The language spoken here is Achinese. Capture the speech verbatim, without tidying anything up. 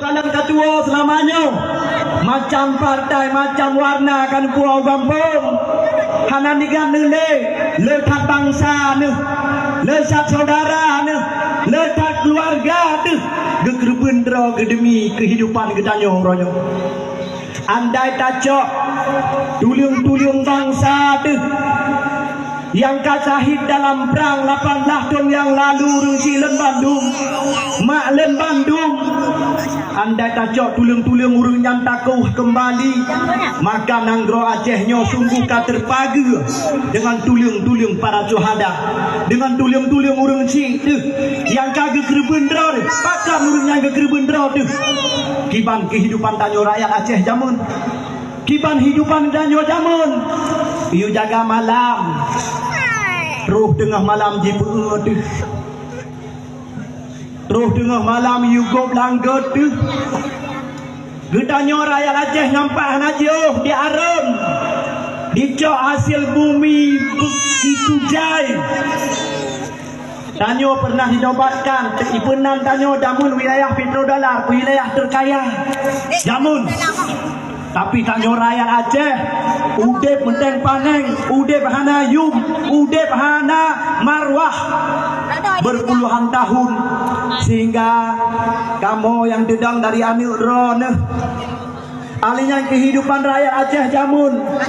Salam katuo seulama nyoe, macam partai, macam warna kan puwoe gampông. Hana nigan neuh lé, le that bansa neuh, le that syedara neuh, le that keuluwarga neuh, geukeureubeuen droe geuh deumi keuhidupan geutanyoe uroe nyoe. Andai tacok tuleueng-tuleueng bansa teuh nyang ka syahid dalam prang lapan blaih thon nyang lalu, ureueng chik lôn bandum, mak lôn bandum, andai tacok tuleueng-tuleueng ureueng nyan takoh keumbali, maka nanggroe Aceh nyoe sunggoh ka teupageue deungon tuleueng-tuleueng para syuhada, deungon tuleueng-tuleueng ureueng chik teuh nyang ka geukeureubeuen droe. Pakon ureueng nyang geukeureubeuen droe teuh? Kiban keuhidupan tanyoe rakyat Aceh jameun. Kiban hidupan tanyoe jameun. Yue jaga malam. Troh teungoh malam jipeuet teuh. Troh teungoh malam yue gob lam gét teuh. Geutanyoe rakyat Aceh nyang pat hana jiôh di arôn. Dicok hasil bumi bu-, itu jai. Tanyoe pernah dinobatkan, ipeunan tanyoe jameun wilayah petrodolar, wilayah terkaya. Jameun. Tapi tanyoe rakyat Aceh, udeb meunteng paneng, udeb hana yum, udeb hana marwah berpuluhan tahun, sehingga kamoe nyang teudong dari aneuk droeneuh. Ahli nyan kehidupan rakyat Aceh jameun.